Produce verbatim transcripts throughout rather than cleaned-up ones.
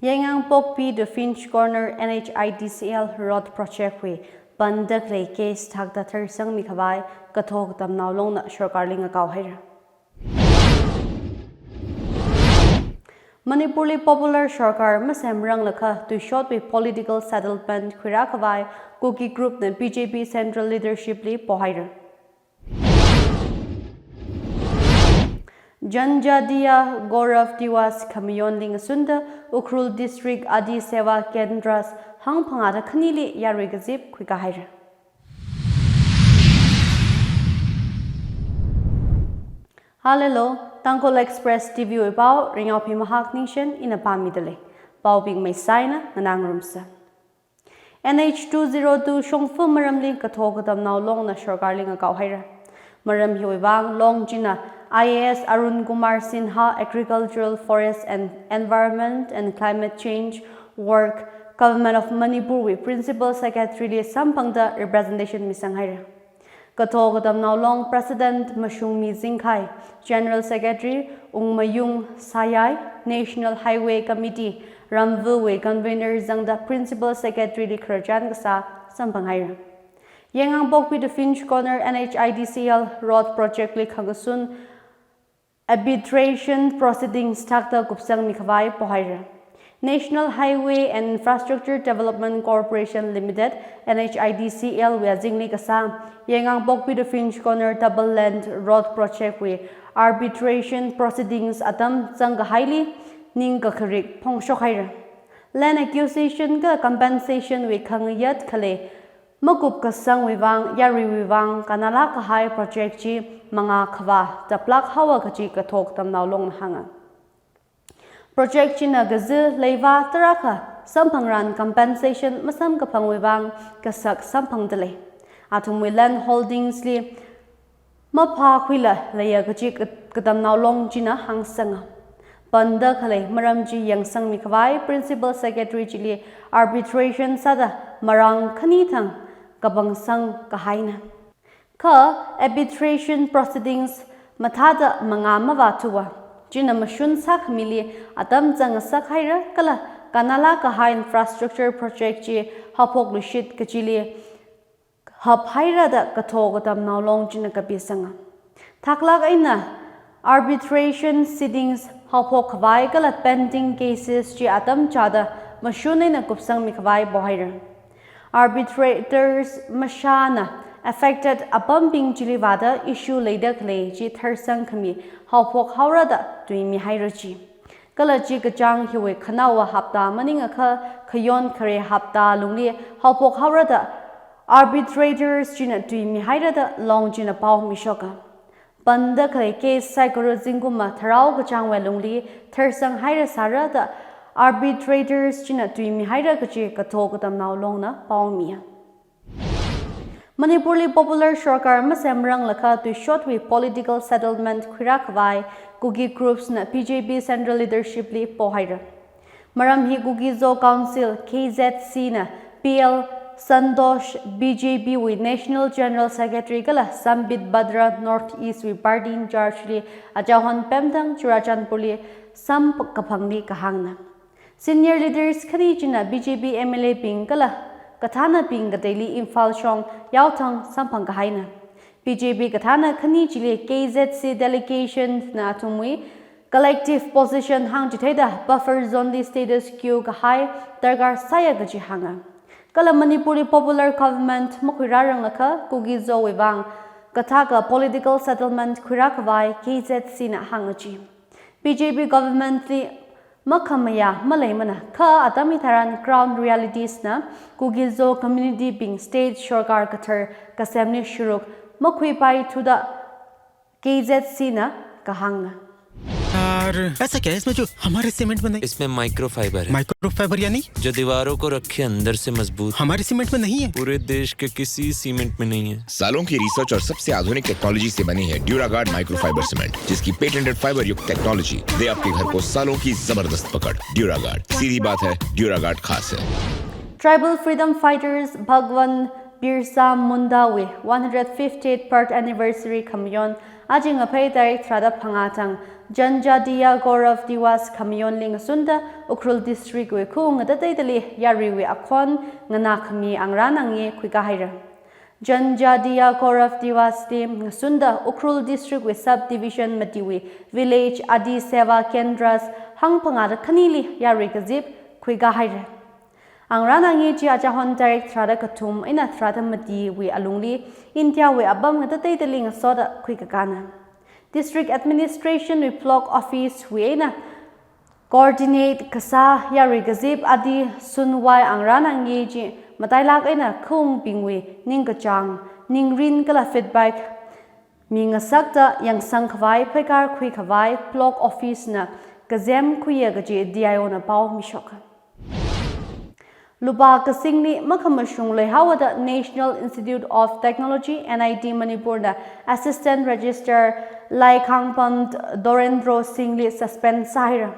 Yaingangpokpi to Finch Corner N H I D C L Road Project wui panda khalei case thakta tharsangmi khavai Kathok Katamnao Longna sorkarli ngakao haira. Manipurli popular sorkar masemranglakha tuishotwui political settlement khuira khavai Kuki group na B J P Central Leadership li pohaira. Janjatiya Gaurav Diwas khamayonli ngasunda Ukhrul District Adi Seva Kendras hangphangāda khanili yarui kazip khuikahaira. Halelo, Tangkhul Express T V wui pao, Ringaophi Mahak Ningshen ina pāmidalei. Paobing meisaina nganāngarumsa. N H two zero two shongfa maramli Kathok Katamnao Longna sorkarli ngakao haira. Maram hiwui vang Long china I A S Arun Kumar Sinha, Agricultural, Forest and Environment and Climate Change Work, Government of Manipur wui Principal Secretary li samphangda representation misang haira. Kathok Katamnao Long President Mashungmi Zingkhai, General Secretary Ungmayung Sayai, National Highway Committee Ramvawui Convener zangda Principal Secretary li khararchan kasā samphang haira. Yaingangpokpi to Finch Corner N H I D C L Road Project li khangasun arbitration proceedings thakta kupsangmi khavai pohaira. National Highway and Infrastructure Development Corporation Limited, N H I D C L wui azingli kasā Yaingangpokpi to Finch Corner Double Lane Road Project wui arbitration proceedings atam zangkahaili ningkakharik phongshok haira. Land acquisition kala compensation wui khangayat khalei makup kasangwui vang, yaruiwui vang, kannalāk kahai project chi mangā khavā taplāk haowa kaji Kathok Katamnao Longna hānga. Project china kazi leiva tarākha samphangran compensation masamkaphangwui vang kasak samphangdalei. Athumwui land holdings li maphākhuila leiya kaji Kat-, Katamnao Long china hāngsanga. Panda khalei maram chi yangsangmi khavai Principal Secretary chili arbitration sāda marān khani thang kapangsang kahaina. Kha arbitration proceedings mathāda mangā mavāthuwa. China mashun sākhamili atam zangngasak haira kala kannalāk kahai infrastructure project chi haophokluishit kajili haphaira da Kathok Katamnao Long china kapisanga. Thaklāk eina arbitration sittings haophok khavai kala pending cases chi atam chāda mashun eina kupsangmi khavai pohaira. Arbitrators mashāna affected apambing chili vāda issue leida khalei chi tharsang khami haophok haora da tuimi haira chi. Kala chi kachāng hiwui khanaowa hapta maningakha khayon khare hapta lungli haophok haora da arbitrators china tuimi haira da Long china pao mishoka. Panda khalei case saikora zingkum matharao kachāngwui lungli tharsang haira sāra da arbitrators china tuimi haira kaji Kathok Katamnao Longna paomiya. Manipurli popular sorkar masemranglakha tuishotwui political settlement khuira khavai Kuki groups na B J P Central Leadership li pohaira. Maram hi Kuki-Zo Council, K Z C na P L Santosh, B J P wui National General Secretary kala Sambit Batra, North East wui party in charge li achahon pemthang Churachandpur li samkaphangli kahāngna. Senior leaders khani china B J P M L A bing kala kathānabing kateili Imphal shong yaothang samphang kahaina. B J P kathāna khani chili K Z C delegation na athumwui collective position hāngchitheida buffer zone li status quo kahai darkar sāya kaji hānga. Kala Manipurli popular government makhuirāranglakha Kuki-Zo wui vang kathāka political settlement khuirā khavai K Z C na hānga chi. B J P government li makhamayā maleimana, kha atam hitharan ground realities na Kuki-Zo community bing state sorkar kathar kasemli shuruk makhuipaithuda K Z C na kahāngna. यार, ऐसा क्या है इसमें जो हमारे सीमेंट में नहीं? इसमें माइक्रोफाइबर है। माइक्रोफाइबर यानी? जो दीवारों को रखे अंदर से मजबूत। हमारे सीमेंट में नहीं है। पूरे देश के किसी सीमेंट में नहीं है। सालों की रिसर्च और सबसे आधुनिक टेक्नोलॉजी से बनी है ड्यूरागार्ड माइक्रोफाइबर सीमेंट, जिसकी पेटेंटेड फाइबर युक्त टेक्नोलॉजी दे आपके घर को सालों की जबरदस्त पकड़। ड्यूरागार्ड, सीधी बात है, ड्यूरागार्ड खास है। Tribal freedom fighters Bhagwan Birsa Munda wui one hundred fiftieth birth anniversary khamayon aja Ngaphei tarik tharāda phangā thang Janjatiya Gaurav Diwas khamayonli ngasunda Ukhrul District wui khaung ngatateidali yaruiwui akhon nganā khami angrān angi khuikā haira. Janjatiya Gaurav Diwas li ngasunda Ukhrul District wui Sub Division matiwui Village Adi Seva Kendras hangphangāda khanili yarui kazip khuikā haira. Angrān angi chi achahon tarik tharāda kathum eina tharāda matiwui alungli India wui apam ngatateidali ngasoda khuikakāna. District Administration wui Block Office wui eina coordinate kasā yarui kazip Adi Sunwai angrān angi chi matailak eina khaungbingwui ningkachāng, ningrin kala feedback mingasakta yangsang khavai pheikar khui khavai Block Office na kazem khuiya kaji D I O na pao mishoka. Lupā kasingli makhamashung leihaoda National Institute of Technology, N I T Manipur na Assistant Registrar Laikhangpam Dorendro Singh li suspend sāhaira.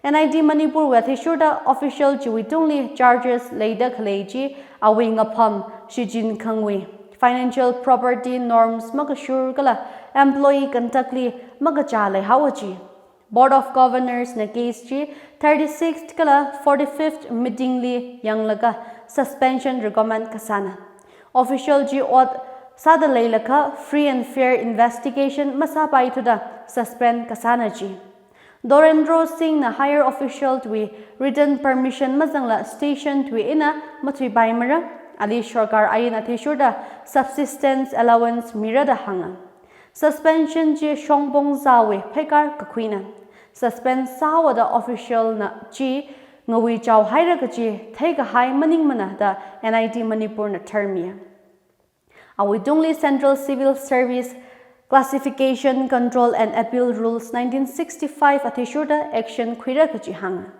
N I T Manipur wui athishurda official chiwui tungli charges leida khalei chi awui ngapham shichin khangwui financial property norms makashur kala employee conduct li makachā leihaowa chi. Board of Governors na case chi thirty-sixth kala forty-fifth meeting li yanglaga suspension recommend kasāna. Official chi ot sāda leilakha free and fair investigation masāpaithuda suspend kasāna chi. Dorendro Singh na higher official wui written permission mazangla station wui eina mathuipaimara, ali sarkar ain athishurda subsistence allowance mira da hānga. Suspension chi shongpong zāwui pheikar kakhuina. Suspend sāhaoda official na chi ngawui chao haira kaji theikahai maningmana da N I T Manipur na tharmiya. Awui tungli Central Civil Service Classification, Control and Appeal Rules nineteen sixty-five athishurda action khuira kaji hānga.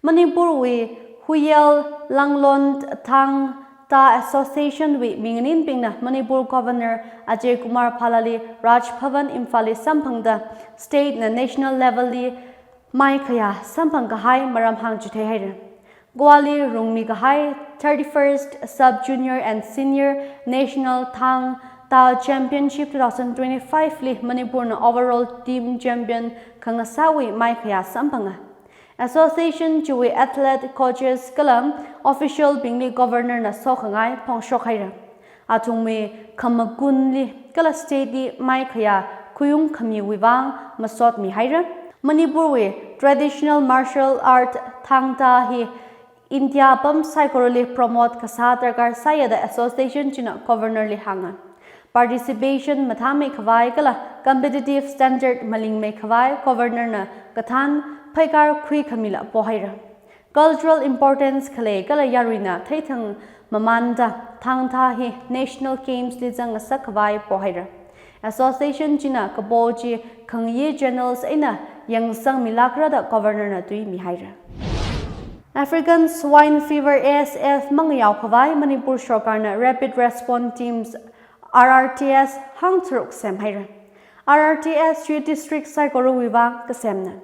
Manipur wui Huyel Langlong Thang Ta Association wui minganinbingna Manipur Governor Ajay Kumar Bhalla li Raj Bhavan Imphal li samphangda state na national level li maikhayā samphang kahai maram hāngchithei haira. Goa li rungmi kahai thirty-first Sub Junior and Senior National Thang Ta Championship two thousand twenty-five li Manipur na overall team champion khangasāwui maikhayā samphanga. Association chiwui athlete, coaches kala official bingli Governor na sokhangai phongshok haira. Athumwui khamakunli kala state li maikhayā khuiung khamiwui vang masotmi haira. Manipur wui traditional martial art Thang Ta hi India apam saikorali promote kasā darkar sāya da association china Governor li hānga. Participation mathāmei khavai kala competitive standard malingmei khavai Governor na kathān pheikar khui khamila pohaira. Cultural importance khalei kala yaruina theithang mamanda Thang Ta hi National Games li zangngasak khavai pohaira. Association china kapo chi khangayei channels eina yangsangmilākra da Governor na tuimi haira. African Swine Fever, A S F, mangayao khavai Manipur sarkar na Rapid Response Teams, R R T S, hangtharuk semhaira. R R T S chi district saikorawui vang kasemna.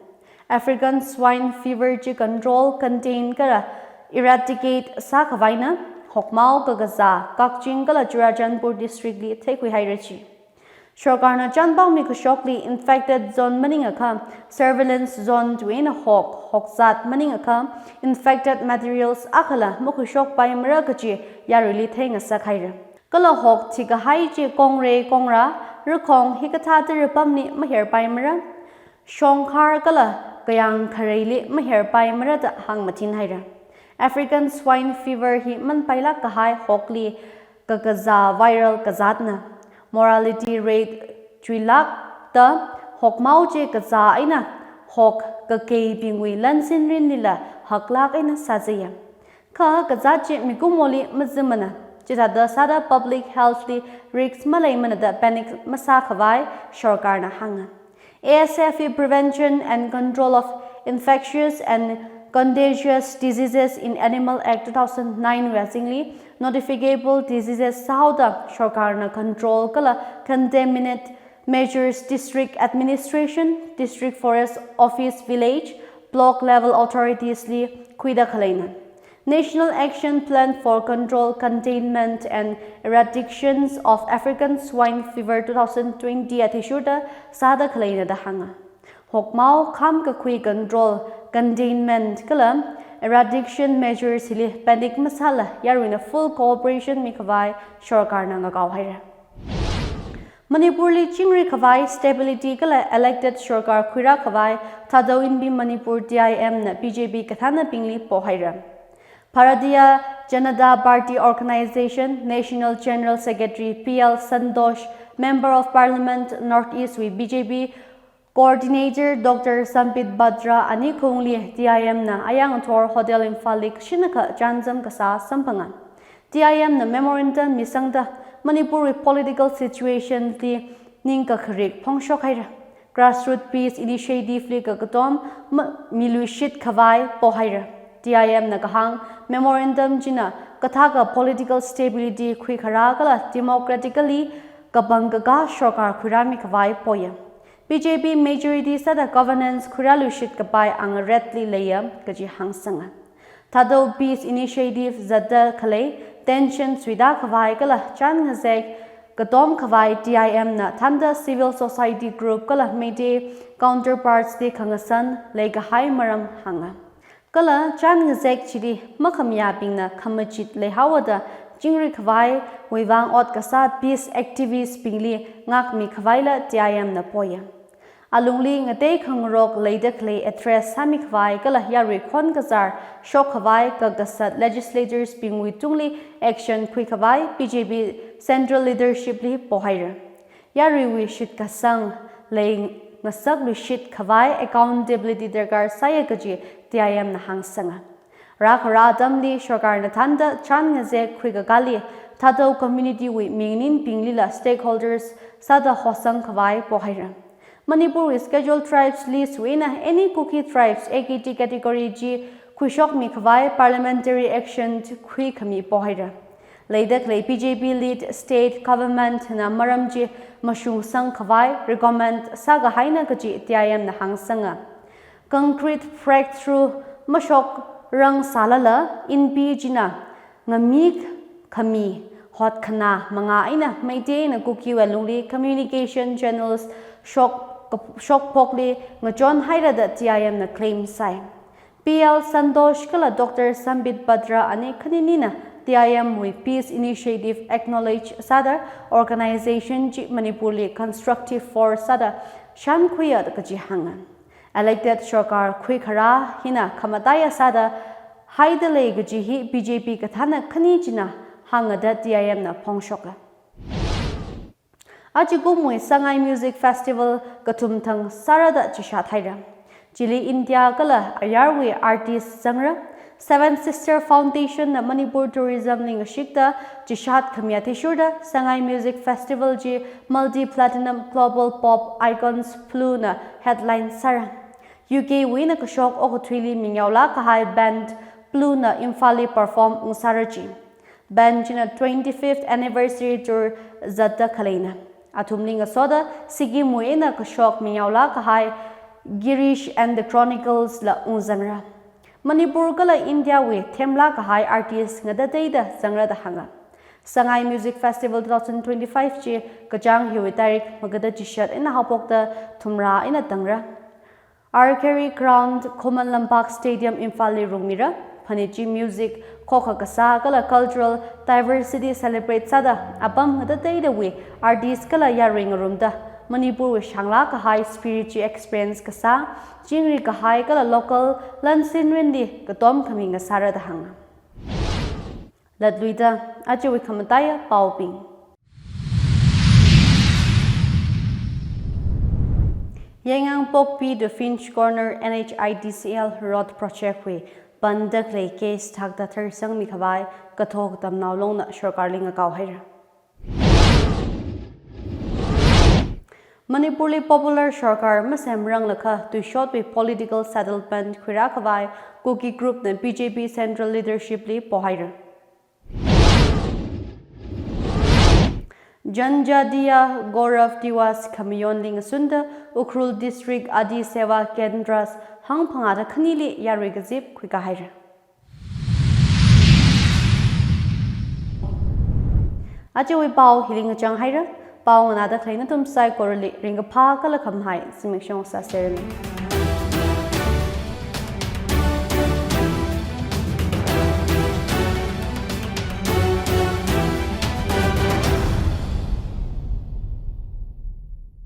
African Swine Fever chi control, contain kala eradicate sākhavaina Hokmao, Kakazā, Kakching kala Churachandpur district li theikhui haira chi. Sorkarna chānpaomi kashokli infected zone maningakha, surveillance zone chiwui eina hok, hokzat maningakha, infected materials akhala makuishokpaimara kaji yaruili theingasakhaira. Kala hok thikahai chi kongrei kongra, rakhong hikathā tara pamli maherpaimara, shongkhar kala kayāng khareili maherpaimara da hāngmathinhaira. African swine fever hi manpailāk kahai hokli kakazā viral kazatna. Mortality rate chuilākta hokmao chi kazā eina hok kakeibingwui lansinrinlila haklāk eina sāzaiya. Kha kazat chi mikumoli mazimana. Chithāda sāda public health li risk maleimana da panic masākhavai sorkarna hānga. A S F Prevention and Control of Infectious and Contagious Diseases in Animal Act two thousand nine wui azingli notificable diseases sāhaoda sorkarna control kala containment measures district administration, district forest office, village, block level authorities li khuida khaleina. National Action Plan for Control, Containment and Eradications of African Swine Fever two thousand twenty athishurda sāda khaleina da hānga. Hokmao kham kakhui control, containment kala eradication measures hili panic masāla yaruina full cooperation mikhavai sorkarna ngakaohaira. Manipurli chingri khavai stability kala elected sorkar khuirā khavai Thadou Inpi Manipur T I M na B J P kathānabingli pohaira. Bharatiya Janata Party Organization National General Secretary P L Santosh, Member of Parliament North East wui B J P Coordinator Doctor Sambit Patra ani khaungli T I M na Ayangathor Hotel Imphal li kashinakha chānjam kasā samphanga. T I M na memorandum misangda Manipur wui political situation li ningkakharik phongshokhaira. Grassroots Peace Initiative li kakatom ma-, miluishit khavai pohaira. T I M na kahāng memorandum china kathākha political stability khuikharā kala democratically kapangkakā sorkar khuirāmi khavai poya. B J P majority sāda governance khuirāluishit kapai angaretli leiya kaji hāngsanga. Thadou Peace Initiative zatda khalei tension suida khavai kala chān ngazek katom khavai T I M na thānda civil society group kala Meitei counterparts li khangasan leikahai maram hānga. Kala chān ngazek chili makhamayābingna khamachit leihaoda chingri khavaiwui vang ot kasā peace activist bingli ngākmi khavaila T I M na poya. Alungli ngatei khangarok leida khalei address sāmi khavai kala yarui khon kazar shok khavai kakasat legislators bingwui tungli action khui khavai B J P central leadership li pohaira. Yaruiwui shitkasang leingasakluishit khavai accountability darkar sāya kaji T I M na hāngsanga. Rākharā atamli sorkarna thānda chān ngazek khuikakāli Thadou community wui mingninbinglila stakeholders sāda hosang khavai pohaira. Manipur wui Scheduled Tribes list wui eina any Kuki Tribes A K T category chi khuishokmi khavai parliamentary action khuikhami pohaira. Leida khalei B J P lead state government na maram chi mashungsang khavai recommend sākahaina kaji T I M na hāngsanga. Concrete breakthrough mashokrang sālala Inpi china ngamik khami hotkhana manga eina Meitei eina Kuki wui lungli communication channels shok, shokphokli ngachonhaira da T I M na claim sāi. P L Santosh kala Doctor Sambit Patra ani khaninina T I M wui Peace Initiative acknowledge sāda organization chi Manipurli constructive force sāda shānkhuiya da kaji hānga. Elected sorkar khuikharā hina khamataiya sāda haida lei kaji hi B J P kathāna khani china hānga da T I M na phongshoka. Achikumwui Sangai Music Festival kathumthang sāra da chishat haira. Chili India kala ayarwui artist zangra. Seven Sister Foundation na Manipur Tourism li ngashikta chishat khami athishurda Sangai Music Festival chi multi-platinum global pop icons Blue na headline sāra. U K wui eina kashok okathuili mingyao lākahai band Blue na Imphal li perform ungsāra chi. Band china twenty-fifth anniversary tour zatda khaleina. Athumli ngasoda Sikkim wui eina kashok mingyao lākahai Girish and the Chronicles la ungzangra. Manipur kala India wui themlākahai artist ngatateida zangra da hānga. Sangai Music Festival two thousand twenty-five chi kachāng hiwui tarik magada chishat eina haophokta thumrā eina tangra. R Carey Ground, Khuman Lampak Stadium, Imphalli rungmira. Phanit chi music, khokha kasā kala cultural diversity celebrate sāda apam ngatateidawui artist kala yarui ngarumda Manipurwui shānglā kahai spirit chi experience kasā, chingri kahai kala local lan sinrinli katom khami ngasāra da hānga. Latluida ajawui khamataiya paobing. Yaingangpokpi to Finch Corner N H I D C L Road Project wui bandakli case thakta tharsangmi khavai kathok tamnao longna sorkarli ngakao haira. Manipurli popular sorkar masemranglakha tuishotwui political settlement khuirā khavai Kuki group na B J P Central Leadership li pohaira. Janjatiya Gaurav Diwas khamayonli ngasunda Ukhrul District Adi Seva Kendras hangphangāda khanili yarui kazip khuikā haira. Ajawui pao hili ngachang haira. Pao nganāda khalei nathum saikorali ringkaphā kala khamahai zimiksho sāseranu.